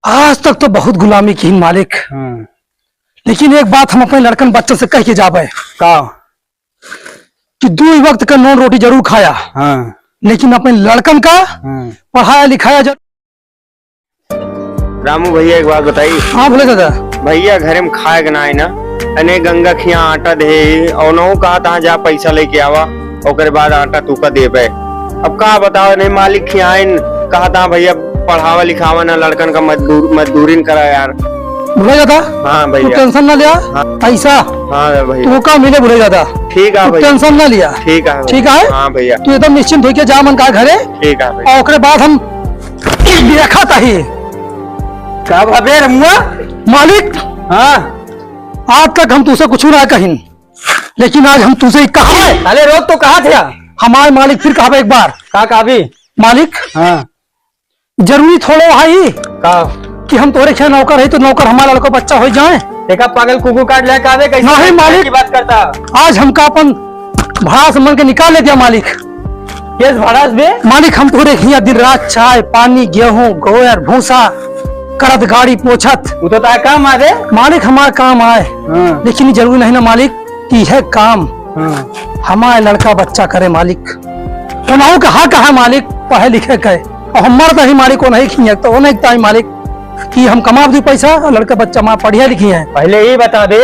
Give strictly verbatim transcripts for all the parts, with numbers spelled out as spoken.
आज तक तो बहुत गुलामी किहिन मालिक, हाँ। लेकिन एक बात हम अपने लड़कन बच्चन से कह के जाबे का? कि दुइ वक्त का नून रोटी जरूर खाया, हाँ। लेकिन अपने लड़कन का हाँ। पढ़ाया लिखाया जरूर। रामू भैया, एक बात बताई। हाँ, बोले दादा। भैया, घरे में खाए के ना आई ना, अने गंगा खिया आटा दे, और नहु कहा तहाँ जा पैसा लेके आवा, ओकरे बाद आटा तू का देबे। अब का बताओ, नहीं मालिक खियाइन, कहा तहाँ भैया पढ़ावा लिखावा ना, लड़कन का मजदूर, मजदूरिन करा यार। भुला जाता? हाँ तू भैया। टेंशन ना लिया। हाँ। पैसा हाँ भैया। तू का मिले भुला जाता। ठीक है तू भैया। टेंशन ना लिया। ठीक है भैया। ठीक है? हाँ भैया। तू एकदम निश्चिंत होके जा मन का घरे। ठीक है भैया। और ओकरे बाद हम देखा तही। का भाबे रमुआ? मालिक। हाँ। आज तक हम तुसे कुछ ना कहिन, लेकिन आज हम तुसे ही कहा है। अरे रोज तो कहा थे। हमारे मालिक फिर कहा एक बार। का कहा भी? मालिक। हाँ। जरूरी थोड़ो भाई का? कि हम तोरे खेत नौकर है तो नौकर हमारा लड़का बच्चा हो जाए। देखा पागल कुकुर काट लिया कावे कैसे नहीं मालिक। की बात करता। आज हमका अपन भड़ास मन के निकाल ले दिया मालिक। केस भड़ास बे? मालिक हम तोरे हिया दिन रात चाय पानी गेहूं गोयर भूसा करत गाड़ी पोछत। वो तो तार काम आ दे। मालिक हमार काम आए। हाँ। लेकिन ये जरूरी नहीं ना मालिक कि यह काम हाँ। हमारे लड़का बच्चा करे मालिक। उन्हों का हक है मालिक पढ़े लिखे के। और हम मर्द ही मालिक उन्हें खिए तो उन्हें ताई मालिक कि हम कमा दू पैसा और लड़का बच्चा माँ पढ़िया लिखी है। पहले ही बता दे,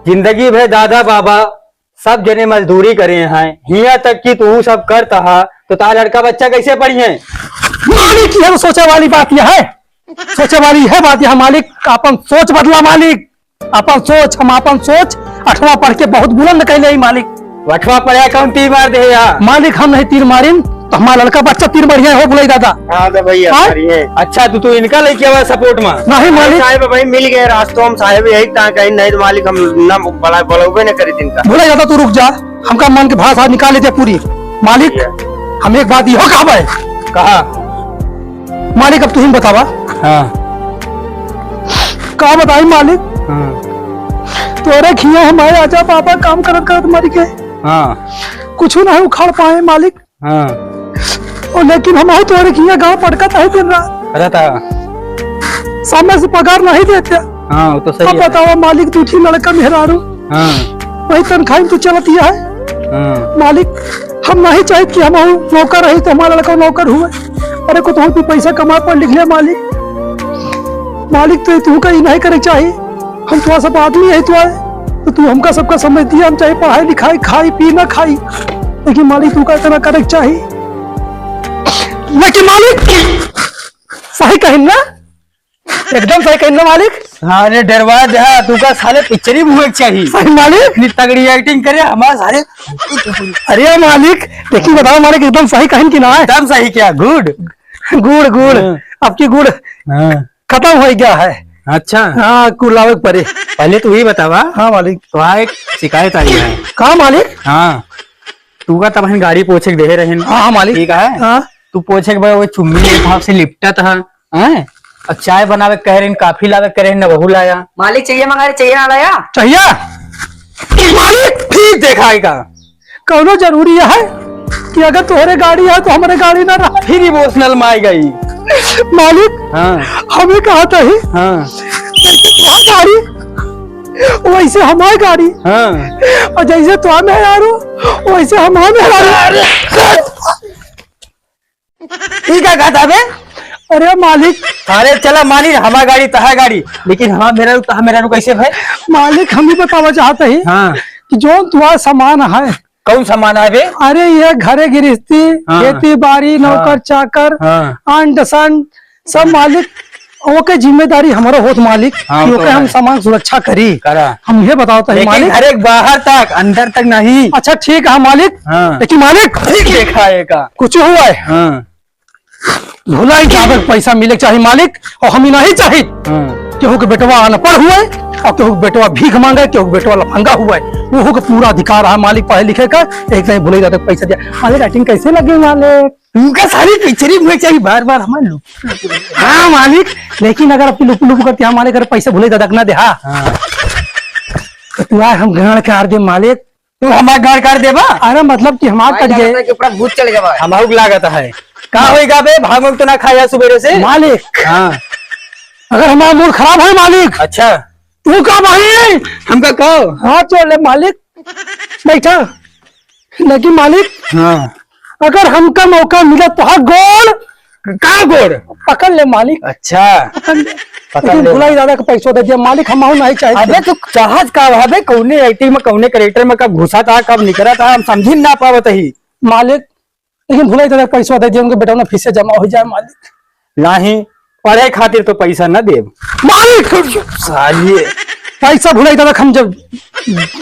जिंदगी भर दादा बाबा सब जने मजदूरी करे हैं, हिया तक कि तू सब करता हा, तो तार लड़का बच्चा कैसे पढ़िए? मालिक, यह तो सोचे वाली बात यह है, सोचे वाली है बात यह मालिक, अपन सोच बदला मालिक, अपन सोच, हम अपन सोच अठवा पढ़ के बहुत बुलंद कैले ही मालिक। अठवा पढ़े कौन तीर मार दे या? मालिक, हम नहीं तीर मारिन, तो हमारा लड़का बच्चा तीर बढ़िया हो बोले दादा। हाँ तो भैया, हाँ? बढ़िया है। अच्छा, तू, तू इनका लेके आवा सपोर्ट में। नहीं मालिक। साहेब भाई मिल गए रास्तों हम साहेब यही ता कहीं नहीं तो मालिक हम ना बड़ा बड़ौबे न करी इनका। बोले दादा, तू रुक जा, हमका मन के भाषा निकाल लेते पूरी। मालिक, भैया। हम एक बात इहो कहबे। कहा? मालिक, अब तू ही बतावा। हाँ। का बताई मालिक? हाँ। तोरे खिया हमारे आजा बाबा काम करत करत मर गए। हाँ। कुछ ना उखाड़ पाए मालिक। हाँ। और लेकिन हम तोरे खिया गाँव पटकत है दिन रात। रहता। समय से पगार नहीं देते। हाँ, वो तो सही अब है। बतावा मालिक, तू ठीक लड़का मेहरारू। हाँ। वही तनख्वाही में तू चलत ही है। हाँ। मालिक, हम नहीं चाहित कि हम नौकर रही तो हमारा लड़का नौकर हुए। अरे को तो तू पैसा कमा पढ़ लिख ले मालिक। मालिक तो तू का ही नहीं करे चाहिए। हम तो सब आदमी है तो आए, तो तू हमका सबका समझ दिया, हम चाहे पढ़ाई लिखाई, खाई पी ना खाई, लेकिन मालिक तू का इतना करे चाहिए। लेकिन मालिक सही कहिन ना, एकदम सही कहिन ना मालिक। हाँ, अरे डरवा दे, हाँ, तू का साले पिक्चर ही मुँह चाहिए। सही मालिक। इतनी तगड़ी एक्टिंग करे हमारे सारे। अरे मालिक, लेकिन बताओ मालिक, एकदम सही कहिन कि ना? एकदम सही क्या? गुड़? गुड़, गुड़। हाँ। आपकी गुड़ हाँ। खत्म हो गया है। अच्छा। हाँ, कुल लावे के परे। पहले तू ही बतावा। हाँ मालिक। तो हाँ, एक शिकायत आई है। का मालिक? हाँ, तू का तब हम गाड़ी पोछे के देहे रहे। हाँ, हाँ मालिक। ठीक है। हाँ। तू पोछे के बाद वो चुम्मी के हिसाब से लिपटत है, हैं? और चाय बनावे के कह रहे, काफी लावे के कह रहे, न वहू लाया। मालिक चाहिए मंगा रहे, चाहिए ना लाया? चाहिए? मालिक ठीक देखाएगा। कौनो जरूरी है कि अगर तोहरे गाड़ी है तो हमरे गाड़ी ना रहा? फिर इमोशनल में आ गई। मालिक, हाँ। हमें कहा था ही। हाँ। जैसे तुम्हारी गाड़ी, वैसे हमारी गाड़ी। हाँ। और जैसे तुम्हारे मेहरारू, वैसे हमारे मेहरारू। ई का कहत हबे? अरे मालिक। अरे चला मालिक, हमार गाड़ी, तहार गाड़ी, लेकिन हमार मेहरारू, तहार मेहरारू कैसे भए? मालिक, हम ही बतावा चाहत ही हाँ। कि जौन तुम्हार सामान है। कौन सामान है बे? अरे ये घरे गृहस्थी, हाँ। खेती बाड़ी, हाँ। नौकर चाकर, हाँ। अंड संड, सब मालिक, ओके जिम्मेदारी हमारा होत मालिक, हाँ, कि तो ओके हम है। सामान सुरक्षा करी। करा। हम ये बताओ तो लेकिन मालिक। घर एक बाहर तक, अंदर तक नहीं। अच्छा ठीक है मालिक। हाँ। लेकिन मालिक। ठीक देखा है का। कुछ हुआ है। हाँ। भुलाई जावे के पैसा मिले के चाही मालिक, और हम ही नहीं चाही। हाँ। केहू के बेटवा अनपढ़ हुए, और केहू के बेटवा भीख मांगे, केहू के बेटवा लफंगा हुए, वो के पूरा अधिकार है मालिक पढ़े लिखे का। एक नहीं भुलाई जावे के पैसा दिया। मालिक एक्टिंग कैसे लगे मालिक? उनका सारी पिक्चर ही मुझे चाहिए बार बार हमारे लोग। हाँ मालिक, लेकिन अगर आपकी लुपु लुपु करती हमारे घर पैसे भुले दादा ना दे, हाँ। हाँ। तो तू आए हम गाड़ काट दे मालिक। तू हमार गाड़ काट देबा? अरे मतलब कि हमार भाई कट गए। लगता है कि ऊपर भूत चले गए भाई। हमार लागत है। का होई गा बे? भाग में तो ना खाया सुबेरे से। मालिक। हाँ। अगर हमारा मूड खराब है मालिक, अच्छा। तू का भाई? हमका कहो। हाथ जोड़ ले मालिक, बैठा। लेकिन मालिक, हाँ। अगर हमका मौका मिला तो हाँ गोड़, का गोड़? पकड़ ले मालिक। अच्छा। पकड़ ले। लेकिन भुलाई दादा का पैसो दे दिया मालिक, हम नहीं चाहिए। अबे तू चाहत का हबे? कौने एक्टिंग में, कौने कैरेक्टर में कब घुसा था, कब निकला था, हम समझी ना पावत ही। मालिक, लेकिन भुलाई दादा पैसा दे दिया, उनके बेटा ना फिर से जमा हो जाए मालिक। नाही, पढ़े खातिर तो पैसा न देब। मालिक! साले। पैसा भुलाई दादा हम जब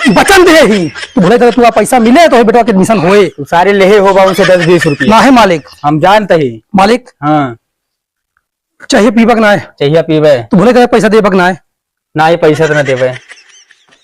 वचन दे ही, तो भुलाई दादा तू पैसा मिले तो बेटा के एडमिशन होए। तू सारे लेहे होबा उनसे दस बीस रुपया। ना है मालिक। हम जानते ही। मालिक। हाँ। चाहिए पीबक ना है। चाहिए पीबे। तो भुलाई दादा पैसा देबक ना है। ना, ये पैसा तो ना देवे।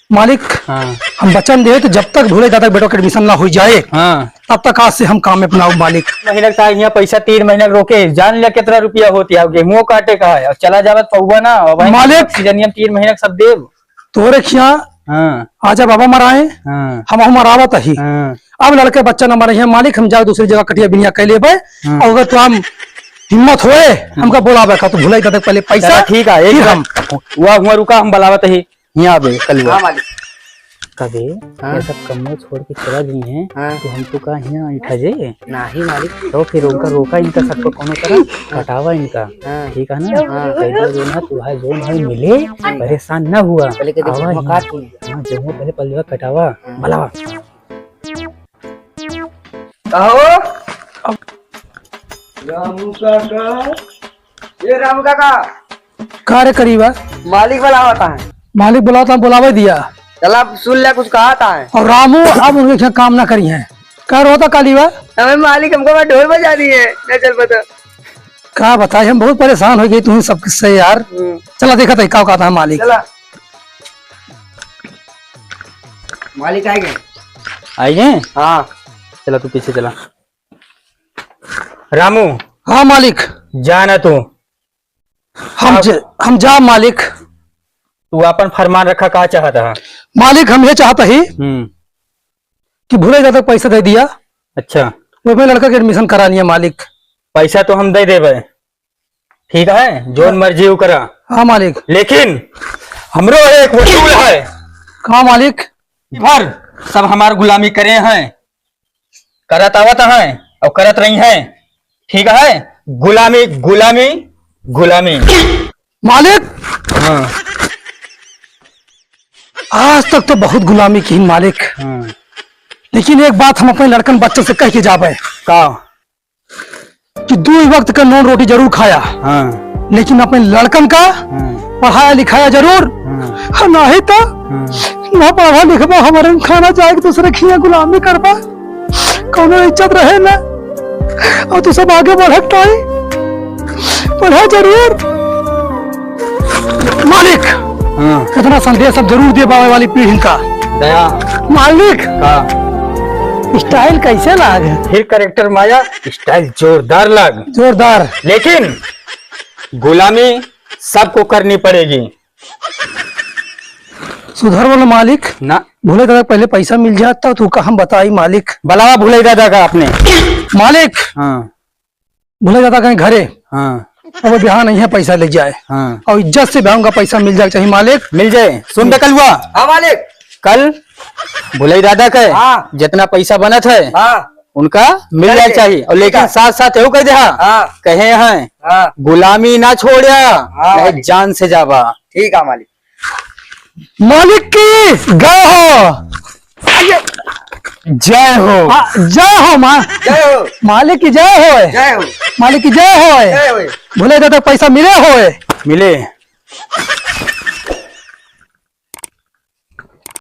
मालिक, हाँ। हम वचन दे तो जब तक भुलाई दादा के बेटवा के एडमिशन ना हो जाए, हाँ। तब तक आज से हम काम में अपनाओ मालिक। महीना का यहाँ पैसा तीन महीना रोके, जान लिया कितना रुपया होती है, गेहूं काटे का है, और चला जावत पौवा ना, और वहीं मालिक। सीजन हम तीन महीना का सब देव। तोरे खिया हाँ। आजा बाबा मराए, हाँ। हम हम मरावत ही। हाँ। अब लड़के बच्चा न मरे हैं मालिक, हम जाओ दूसरी जगह कटिया बिनिया कर लेबे। हाँ। और अगर तो हम हिम्मत होए, हाँ। हमका बोलावे का, तो भुलाई दादा पहले पैसा, चला ठीक है, एक फिर बार हम। हुआ, हुआ रुका, हम बुलावत ही। यहाँ आवे, कलुआ। हाँ, मालिक। कबे, हाँ। ये सब कमो छोड़ के चला गई हैं, हाँ। तो हम तो का यहाँ इठा जे? नाही, मालिक। तो फिर उनका रोका, इनका सबको कोनो तरह कटावा इनका। हाँ। ठीक है ना? हाँ। कैदा जो ना, तू है, जो नहीं मिले, परेशान ना हुआ। पहले के आवा देखो, यहाँ। हाँ, जो पहले पलवा कटावा, हाँ। बुलावा। कहो। रामू काका, ए रामू काका। का रे करीबा? मालिक बुलावत है। मालिक बुलावत है, बुलावे दिया। चला, सुन ले, कुछ कहत है। और रामू अब उनके यहाँ काम ना करी है। का रोता काली बा? अबे मालिक, हमको वहाँ ढोल बजा दिए, ना चल पता। का बताई, हम बहुत परेशान हो गए तुम सब किससे यार। हम्म। चला देखा था, का कहता है मालिक। चला। मालिक आए गए। आए गए? हाँ। चला, तू पीछे चला। रामू। हाँ मालिक। जा ना तू। हम ज-, हम जा मालिक। तू अपन फरमान रखा, का चाहता है? मालिक, हम ये चाहता ही हम्म। कि भुलाई दादा पैसा दे दिया। अच्छा। वो अपने लड़का के एडमिशन करानी है मालिक। पैसा तो हम दे देबे, ठीक है, जोन मर्जी वो करा। हाँ मालिक। लेकिन हमरो एक वसूल है। का मालिक? भर सब हमार गुलामी करे हैं, करत आवत हैं और करत रही हैं, ठीक है, गुलामी, गुलामी, गुलामी। मालिक, हाँ। आज तक तो बहुत गुलामी की मालिक, हाँ। लेकिन एक बात हम अपने लड़कन बच्चों से कह के जाबे। का? कि दुई वक्त का नून रोटी जरूर खाया, हाँ। लेकिन अपने लड़कन का हाँ। पढ़ाया लिखाया जरूर, हाँ। नहीं तो हाँ। ना पढ़ा लिखबा, हमारे खाना जाए कि दूसरे खिया गुलामी करबा, कौनो इज्जत रहे ना। और तू सब आगे बढ़त टाई, पढ़ा जरूर। मालिक, हाँ। इतना संदेश सब जरूर दे पावे वाली पीढ़ी का। दया। मालिक। का? स्टाइल कैसे लाग? फिर कैरेक्टर माया, स्टाइल जोरदार लाग। जोरदार। लेकिन गुलामी सबको करनी पड़ेगी। सुधर वाला मालिक। ना। भुलाई दादा पहले पैसा मिल जाता तो का हम बताई मालिक। बुलावा भुलाई दादा का आपने। मालिक। हाँ। भुलाई दादा कहीं घरे। हाँ। अब बिहान नहीं है, पैसा ले जाए। हाँ। और इज्जत से बिहान का पैसा मिल जाए चाहिए मालिक। मिल जाए। सुन बे कलुआ। हाँ मालिक। कल भुलाई दादा के हाँ। जितना पैसा बनत है, हाँ। उनका मिल जाए चाहिए। और लेकिन साथ साथ एहू कह दे, हाँ। कहे हैं, हाँ। गुलामी ना छोड़िया, हाँ। नहीं जान से जाबा। ठीक है मालिक। मालिक की जय हो। जय हो। हाँ, जय हो माँ। जय हो। मालिक की जय हो। जय हो। मालिक की जय हो। जय हो। भुलाई दादा पैसा मिले हो। मिले।